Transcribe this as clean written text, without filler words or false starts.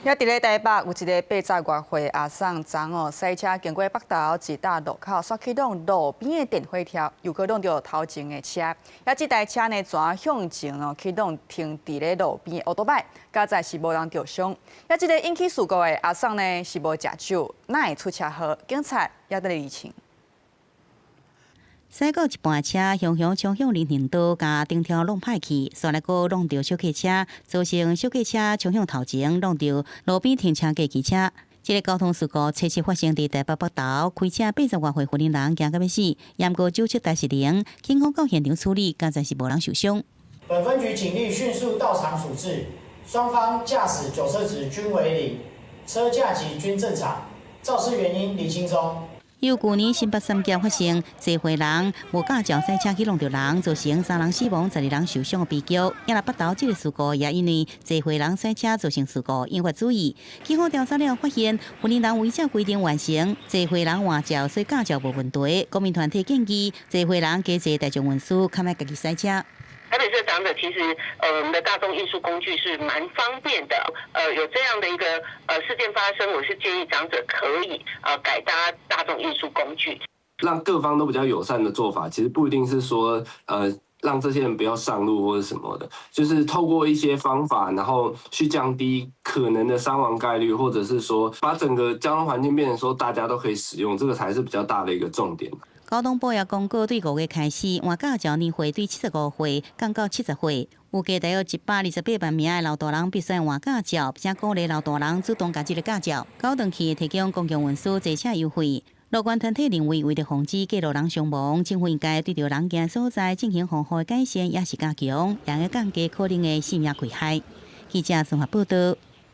也佇咧台北有一个80外歲阿桑昨哦，駛車經過北投一搭路口，煞去挵路邊的電火柱，又閣挵著頭前的車。也這台車呢，怎向前哦去挵停佇咧路邊的歐多擺，佳哉是無人著傷。也這个引起事故的阿桑呢，是無食酒，哪會出車禍？警察也佇咧厘清。駛到一半車，雄雄衝向人行道，共燈柱挵歹去，煞來閣挵著小客車，造成小客車衝向頭前，挵著路邊停車的機車。這个交通事故初七發生佇台北北投，開車80外歲婦人驚甲欲死，毋過酒測代是零，警方到現場處理，佳哉是無人受傷。本分局警力迅速到場處置，雙方駕駛酒測值均為零，車駕級均正常，肇事原因釐清中。由舊年新北三峽發生濟歲人無駕照駛車去挵著人，造成三人死亡、12人受傷的悲劇。也來北投這个事故也因為濟歲人駛車造成事故引發注意。警方調查了發現，負責人違照規定完成濟歲人換照，所以駕照無問題。公民團體建議濟歲人加坐大眾運輸，較莫家己駛車。台北市長者其實，我們的大眾運輸工具是蠻方便的。有這樣的一個事件發生，我是建議長者可以改搭大眾運輸工具。讓各方都比較友善的做法，其實不一定是說，讓這些人不要上路或者什麼的，就是透過一些方法，然後去降低可能的傷亡概率，或者是說把整個交通環境變成說大家都可以使用，這個才是比較大的一個重點。交通部也公告，對5月開始，換駕照年歲對75歲降到70歲，預計大約128萬名的老大人必須換駕照，並且鼓勵老大人主動共這个駕照繳轉去，提供公共運輸坐車優惠。路權團體認為，為著防止過路人傷亡，政府應該對著人行所在進行防護改善，抑是加強，會當降低可能的性命危害。記者綜合報道。